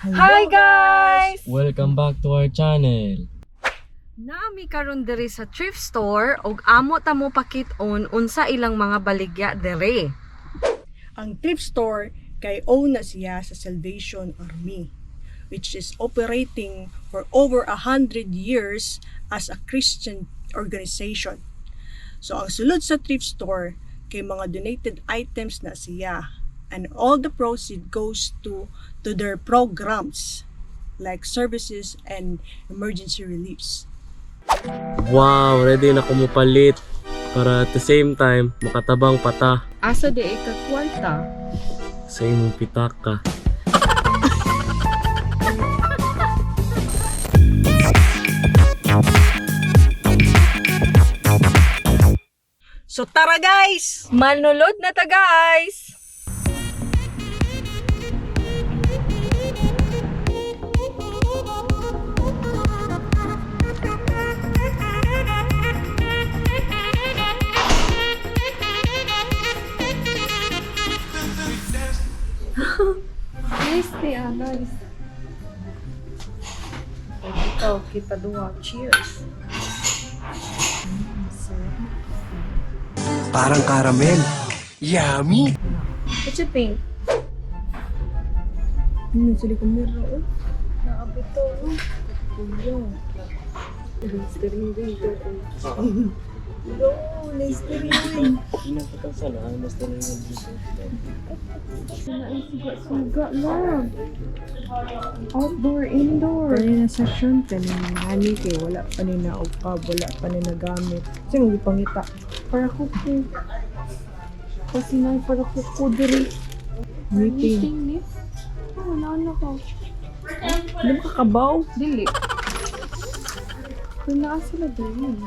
Hi guys! Welcome back to our channel. Naami karon diri sa thrift store ug amo ta mo pakit-on unsa ilang mga baligya diri. Ang thrift store kay own na siya sa Salvation Army, which is operating for over 100 years as a Christian organization. So ang sulod sa thrift store kay mga donated items na siya and all the proceed goes to their programs like services and emergency reliefs. Wow, ready na kumupalit para at the same time makatabang pata Asa di ka kwarta? sa imong pitaka. So tara guys! Manulod na ta, guys! Nice ni ah, nice. Ikaw, kita duha. Cheers. Parang caramel. Yummy! What you think? Ano sila kumira oh? Naabito. No, nice to rin. Pinapatang sana, mas na lang dito. Suga lang. Outdoor, indoor. Kaya na session kaning hani kay wala pa ni naupab, wala pa ni nagamit. Kasi mo gipangita. Para kuko. Kasi na para kuko diri. Meeting. Meeting ni. Oh, wala na ko. Di ba kakabaw? Dili. Kung naa sila diri.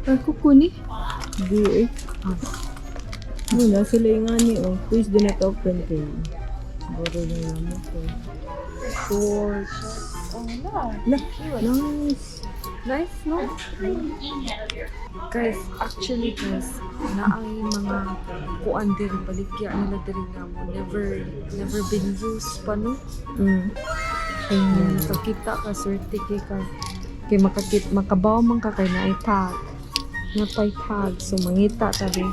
Para kuko ni. Di eh. Wala sila yung ani oh. Please do not open kay. Siguro yung lamok ko. Shorts. Oh, wala. La, nice. Nice, no? Guys, actually guys, naay mga kuan diri, baligya nila diri nga mo never never been used pa, no? Kay nakakita ka, swerte kay ka. Kay makakit makabaw man ka kay naay tag. Napay tag so mangita ta di.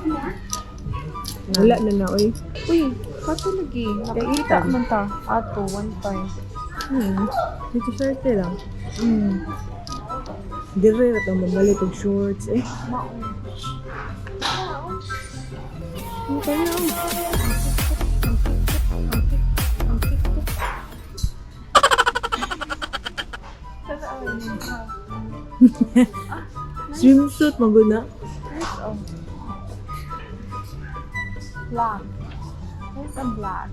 Wala na na oy. Uy, kato lagi nakakita man ta ato one time. Dito swerte lang. Dire ra tong mamalit og shorts eh. Mao. Okay na. Ang TikTok. Swimsuit maguna. Oh. Black. Where's ang black?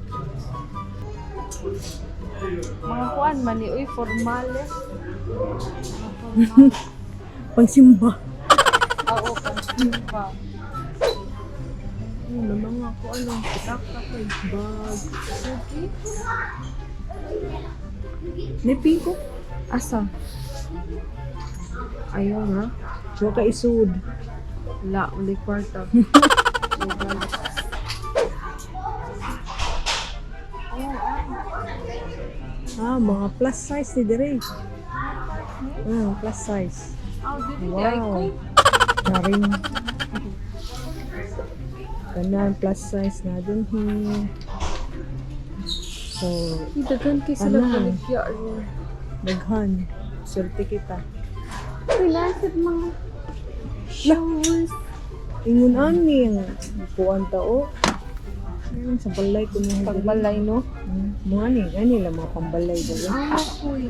Mga kuan man ni uy, formal eh. Mga formal. Pangsimba. Oo, pangsimba. Ano mga ko ano, pitaka ko eh. Bag. Okay. Nipin ko. Asa? Ayaw na. Wa ka isud. La, uli kwarta. Ah, mga plus size ni dire. Plus size. Oh, dili wow. Ay ko. Wow. Charing. Kanan, plus size na dun. So, Daghan kay sila Ana. baligya ro. daghan. Swerte kita. Uy, nasa mga shoes. Ingon ani ang kuan tao. Ayun, sa balay ko nung Pagbalay, no? Mga ani, ani lang mga pambalay dali. Ah, uy.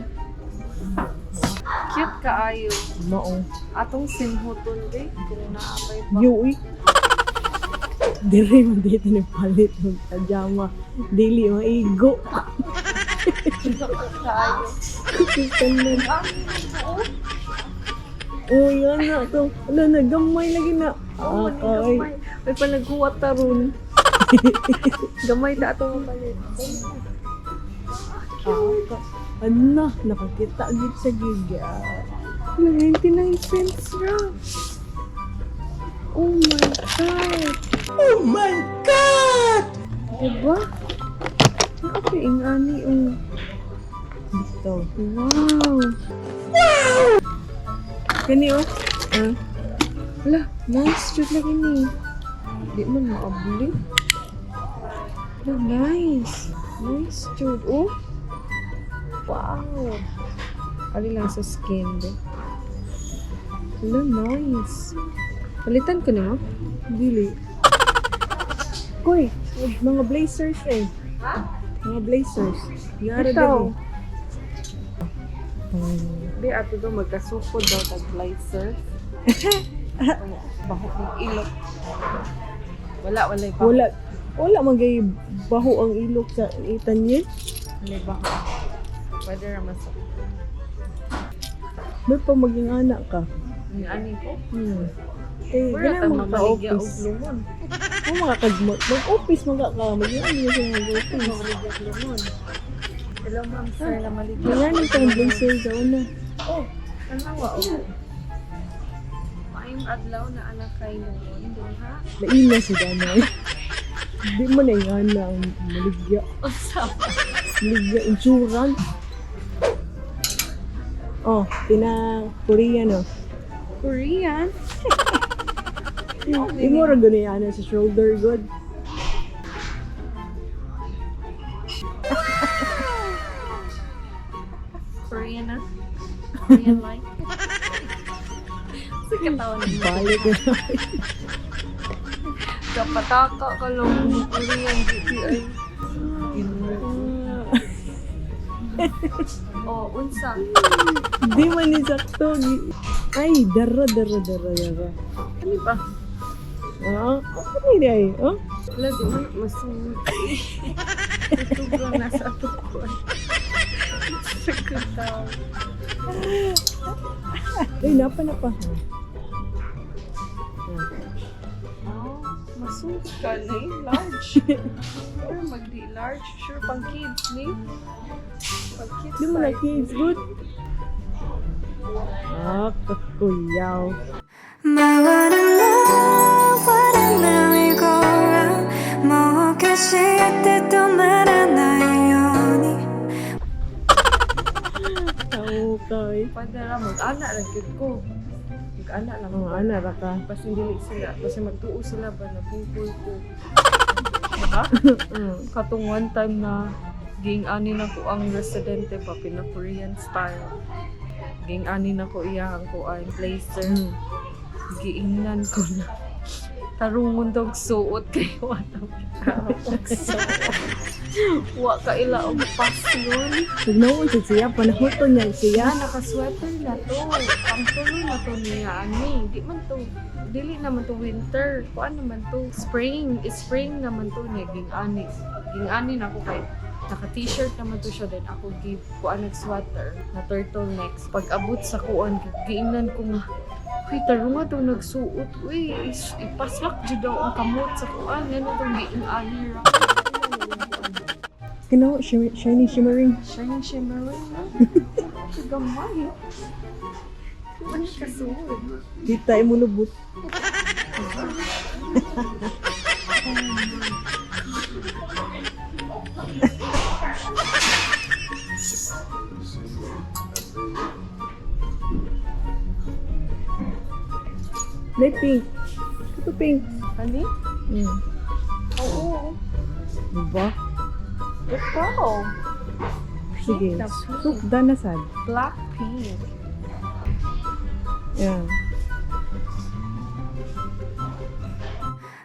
Cute kaayo. Mao. Atong sinhuton di kung naabay ba. Yo, uy. Dire man dito ni palit ng pajama. Dili maigo. Kaayo. Tanan. Uy, ana to. Wala na, gamay lagi na. Oo, Ah, ni ay. gamay. May panaghuwat ta ron. Gamay ta atong mapalit. Ana, nakakita gid sa giga. Wala, 99 cents ra. Oh my God. Oh my God! Diba? Okay, ingani oh. Dito. Wow. Kani oh. Ah. Ala, nice jud lagi ni. Di man maabli. Ala, nice. Nice jud. Oh. Wow. Ali lang sa skin. Be. Ala, nice. Palitan ko na. Dili. Koy, mga blazers eh. Mga blazers. Nara Ikaw. diri. Di ato daw magkasukod daw tag blazer. Baho ng ilok. Wala, wala baho. Wala wala man gay baho ang ilok sa itanye. Wala baho. Pwede ra sa. May pa maging anak ka. Ang ani ko. Eh, Wala ganun tang mga mamaligya og ka-office. lumon. Kung mga kag mag-office mga ka, maging ano siya mag-office. Mamaligya og lumon. Hello ma'am, sir, na maligya. Mga kang blazer sa una. Oh, tanawa oh. Maayong adlaw na anak kay lumon dinha. Laina si Danay. Di mo na yung ana ang maligya. Unsa? Maligya insurance. Oh, pina Korean oh. Korean. Imo ra gani ana sa shoulder good. Korean na. Korean like. Sa katawan ni Balik na. Kapataka ka lang mo Korean GPI. Oh, unsa? Di man ni sakto. Ay, dara dara dara dara. Ano ba? Ah, ano ni ay? Oh? Wala, di man masunod. Ito ba nasa tukon? Sa kataw. Ay, napa napa. Oh, masunod ka na eh. Large. Pero magdi large. Sure, pang kids ni. Pang kids Di mo na size. kids good. Ah, kakuyaw. My what a love, what a merry-go-round. もう決して止まらないように。 Okay. Pwede ra mag-ana lang gyud ko. Mag-ana lang. Ang ana ra ka. Basta dili sila, basta magtuo sila ba na pungkol ko. Diba? Katong one time na ging ani na ko ang residente pa pina Korean style. Ging ani na ko iyang kuan blazer. Giingnan ko na. Tarungon daw suot kay wa daw og suot. Wa ka ila og paslon. Nagnaon siya siya, panahuton niya siya. Ya, naka-sweater na to. Ang tulo na to niya, ani. Di man to, dili naman to winter. Kuan naman to, spring. Spring naman to niya, ging ani. Ging ani na ako kay naka t-shirt naman to siya then ako give kuan nag sweater na turtlenecks. Pag abot sa kuan, giingnan ko nga, uy, tarunga daw nagsuot. Uy, ipaslak jud daw ang kamot sa kuan. Ngano tong giing ani ra. Kinaw, shiny shimmering. Shining shimmering na. Gamay. Ano kasuod? Kita imo lubot. May pink. Ito pink. Ani? Oo. Diba? Ikaw. Sige. Pink na pink. Sukda na sad. Black pink. Yeah.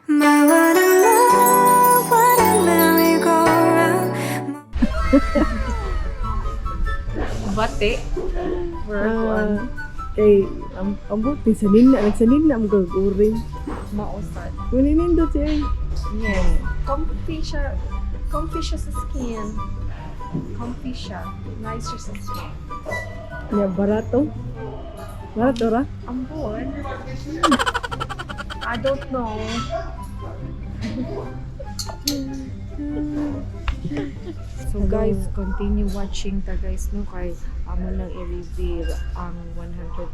My what a love, what a merry-go-round. Bate. Work on. Ah, kay ang buti sa nina, nagsanin na ang gag-uring. Mausad. Kunin nindot siya. Eh. Yes. Comfy siya. Comfy siya sa skin. Comfy siya. Nice siya sa skin. Ya, barato. Barato ra? Ambon. I don't know. So guys, continue watching ta guys no kay amo lang i-reveal ang $100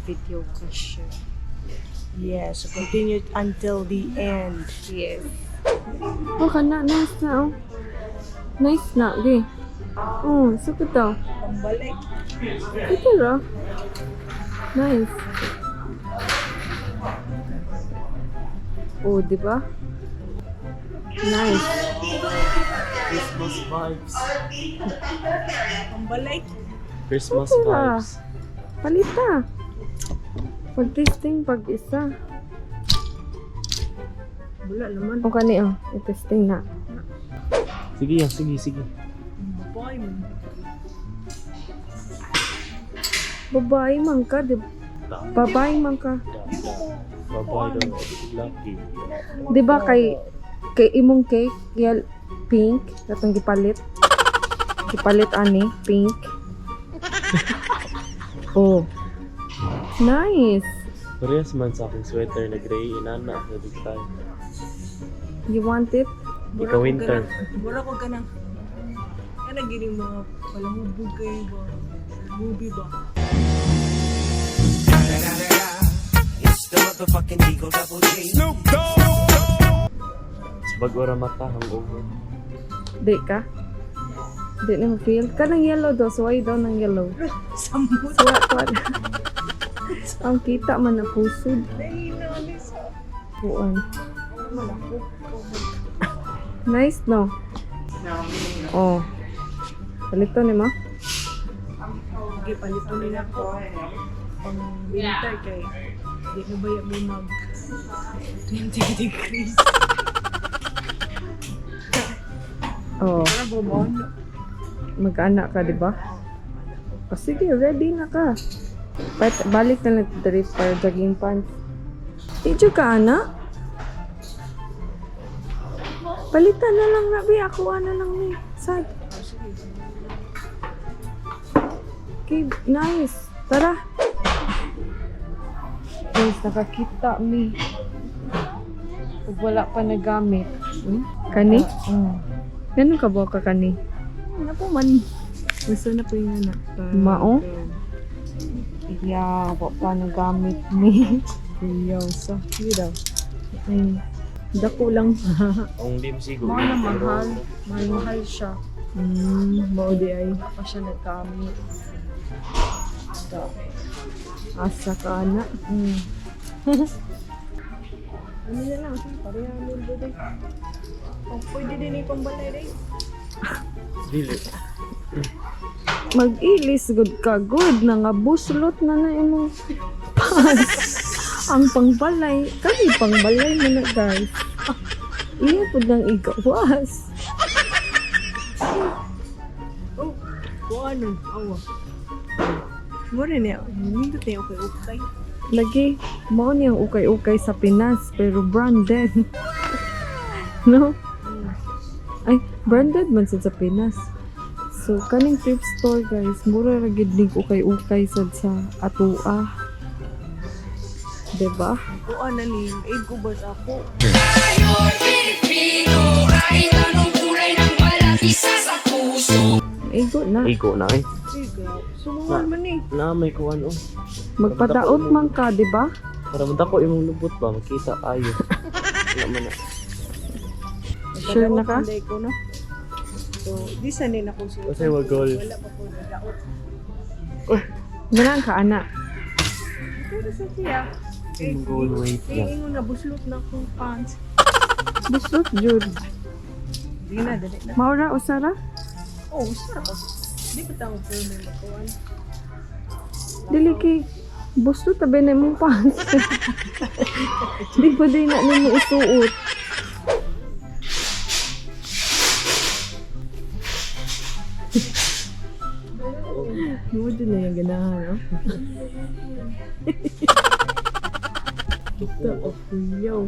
video question. Yeah, so continue until the end. Yes. Oh, kana nice na oh. Nice na, gi. Oh, sukot daw. Pambalay. Ito ra. Nice. Oh, di ba? Nice. Christmas vibes. Pambalay. Christmas Okay ra. vibes. Palita. Pag-testing pag isa. Wala naman. O kani oh, i-testing na. Sige yan, sige, sige. Babae man. Babae man ka, di ba? Babae man ka. Babae daw. Lucky. Di ba kay imong cake, yel pink, katong gipalit. Gipalit ani, pink. Oh. Nice. Parehas man sa akong sweater na gray, inana, sa big time. You want it? Ikaw winter. Mura ko ganang. Kana gini mga palahubog kayo ba? Movie ba? It's the motherfucking Eagle Double G. Sa bago ra mata, hangover. Di ka? Di na mo feel? Kanang yellow daw, suway daw ng yellow. Samot. Suwa, suwa. Ang kita man na pusod. Nahina ni sa Kuan. malako. Nice, no? Oh. Palito ni mo? Sige, palito nila ko. Pang winter kay di na ba may mag 20 degrees. Oh. Para bumon. Mag-anak ka, di ba? O sige, ready na ka. But, balik na lang diri para jogging pants. Di jud ka, ana? Palitan na lang na, bi. Ako, ana lang ni. Sad. Okay, nice. Tara. Guys, nakakita mi. Ug wala pa nagamit. Hmm? Kani? Ganun ka ba ka kani? Ano po man? Gusto na po yung anak. Mao? Yeah, wa pa nagamit ni. Kuyaw sa. Hindi daw. Dako lang. Ang dim siguro. Mao na mahal. Mahal-mahal siya. Mao di ay. Wala pa siya nagamit. Asa ka na. Ano na lang, pareha mo din. Oh, pwede din yung pambalay rin. Dili. Mag-ilis good ka good na nga buslot na na imong pants. Ang pangbalay, kani pangbalay mo na guys. Iya pud nang igawas. Oh, kung ano, awa. Mura niya, nindot niya okay-okay. Lagi mao niyang ukay-ukay sa Pinas pero branded. No? Ay, branded man sad sa Pinas. So kaning thrift store guys, mura ra gid nig ukay-ukay sad sa atua. 'Di ba? Kung ano ni, aid ko ba sa ako? Igo na. Igo na eh. Sige, sumuhol man eh. Na may kuan oh. Magpadaot man ka, 'di ba? Para madako imong lubot ba makita ayo. Wala man na. Sure na ka? Nagpadaot ko, no? So, di sa nila ko siya. Kasi wagol. Wala pa ko nadaot. Ganang ka ana. Pero sa siya, Imong goal weight eh, yan. ingon na buslot na akong pants. Buslot jud. Di na, dali na. Maura usara? Oh, sarap. Di pa tao po may makuan. Dili kay buslot tabi na imong pants. Di pa din na nimo isuot. Mo din na yung ganahan, no? Tuko. Yo.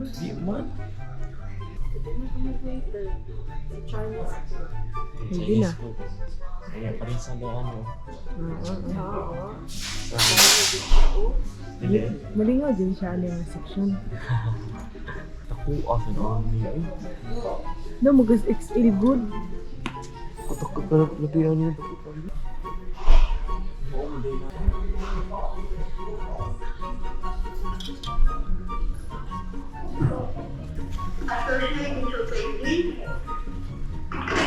Di man. Hindi na. Ayan, pa rin sa ano. Dili. Malingaw din siya ano yung section. Tako ah, sa noon niya eh. No, magas XL good. Katak ka labihan niya.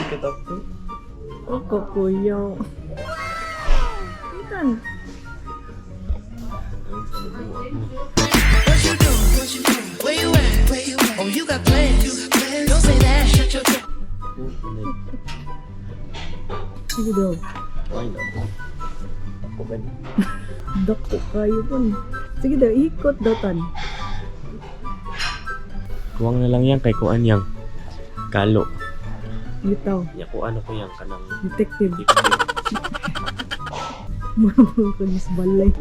Katapto. Ako kuya. Ikan. What you doing? What you doing? Where you at? Where you at? Oh, you got plans. Don't say that. Shut your trap. Sige daw. Why not? Ako ba ni? Dako kayo pun. Sige daw, ikot daw tan. Kuwang na lang yan kay kuan yang. Kalo. Bitaw. Nya kuan ako yang kanang Detective. detective. Murabang ko ni sa balay.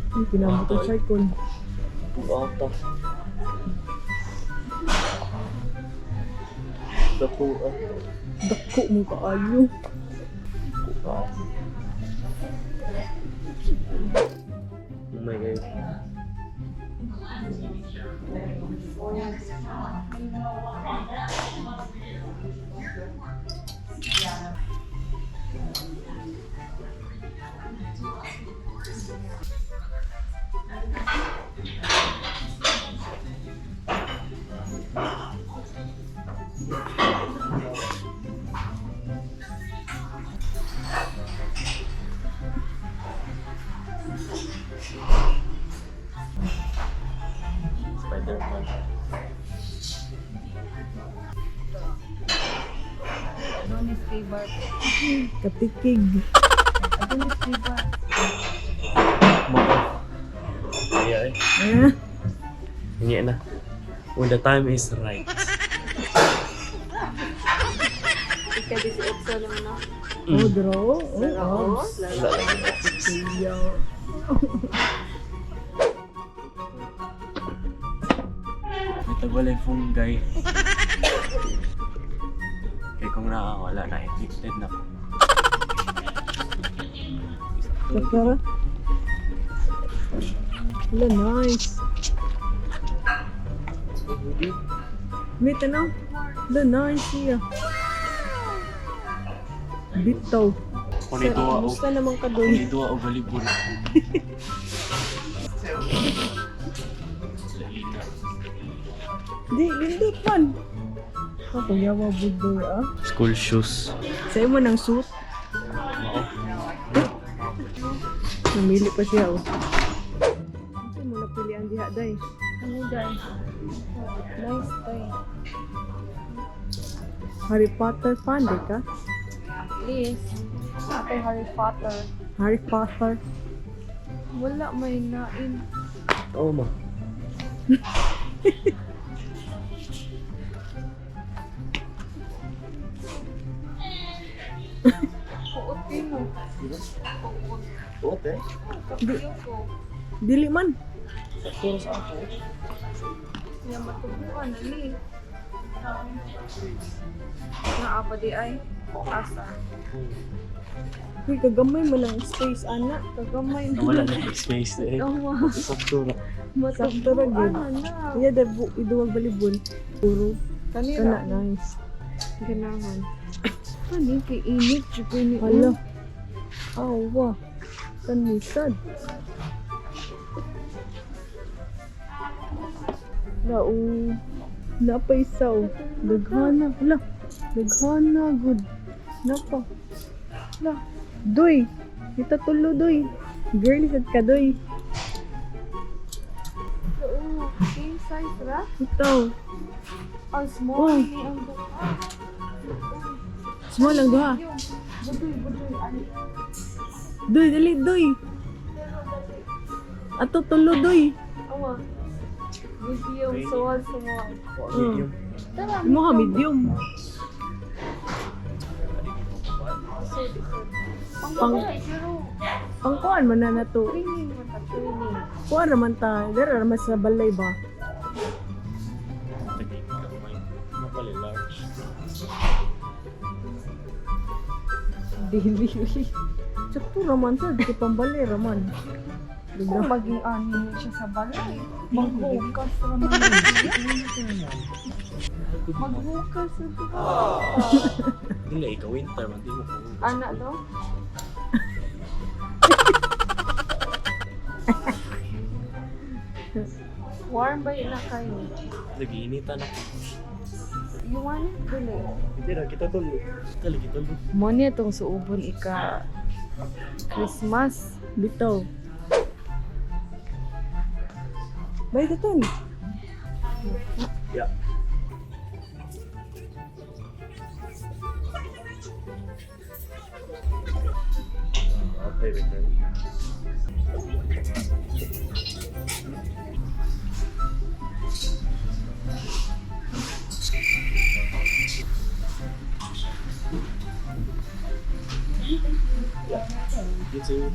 Ay, pinamotorcycle. Buata. Dako ah. Dako mo kaayo. Oh my God. Spider-Man. Adonis K-Bar. Katikig. Adonis K-Bar. Mao. Kaya eh. Eh, Hingi na. When the time is right. Ika 18 lang no? oh, draw. Oh, Oo. abs. Wala lang. Kuya. May tagwalay fungi. Kaya kung nakakawala na, infected na ko. Tara. Wala, nice. Wait, ano? Wala, nice siya. Bitaw. Kung ni duwa o Kumusta naman ka kung doon? ni duwa o balibon. Lain na. Di, lindot man. Ako, yawa budoy ah. School shoes. Sa imo ng suit? Namili pa siya oh. Ano mo napili ang diha day? Ano day? Nice day. Harry Potter fan di ka? Please. Ako Harry Potter. Harry Potter. Wala may nain. Oo ma. Puot din mo. Buot eh. Kapiyo ko. Dili man. Sakto sa ako. Nga matubuan na ni. Naa pa di ay. Asa. Uy, kagamay man ang space ana. Kagamay na. Wala na space na eh. Awa. Sakto na. Sakto ra Matubuan gyud. na na. Iya da bu iduwag balibon. Puro Kanira. kana nice. Ganahan. Ano kay init jud ko ni. Hala. Awa. Kanisad. Lao. Napaisaw. Daghana. Hala. Daghana. Good. Napa. Hala. Doy. Kita tulo doy. Girl, sad ka doy. Oo, same size ra. Ito. Ang small Oh. ni ang duha. Small lang duha. Yung budoy budoy ani. Doy, dali, doy. Ato tulo doy. Awa. Medium, small, small. Medium. Tara, Mo ha medium. Pang Pang- pero Pangkuan man na nato. training man ta training. Kuan raman ta. Dara raman sa balay ba? Tagay kamay. Mapali large. Dili. Sakto raman sa di pambalay raman. Kung maging ani ni siya sa balay, maghukas raman. Maghukas na diba? Dili ikaw winter man di mo ko. Ana do? Warm ba yun na kayo? Nagiinitan ako. You want it? Dili. Hindi na, kita tol. Kali kita tol. Mo niya itong suubon ika Christmas. Bitaw. Bay katon. Yeah. I'll pay the credit. Yeah. You too.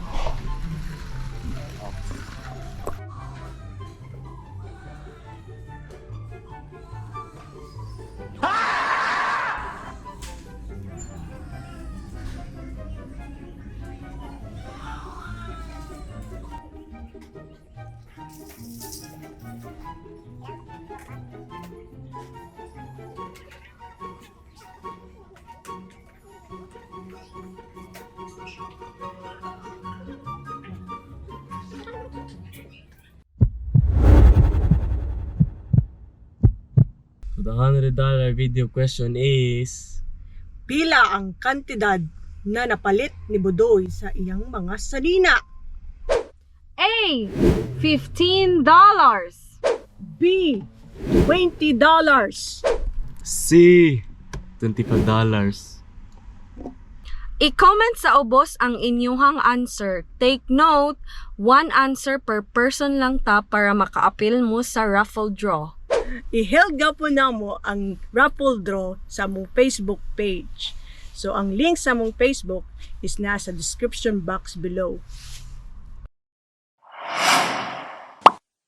So the $100 video question is Pila ang kantidad na napalit ni Budoy sa iyang mga sanina? A. $15. B. $20. C, $25. I-comment sa ubos ang inyuhang answer. Take note, one answer per person lang ta para maka-appeal mo sa raffle draw. I-held gapon namo ang raffle draw sa mong Facebook page. So ang link sa mong Facebook is nasa description box below.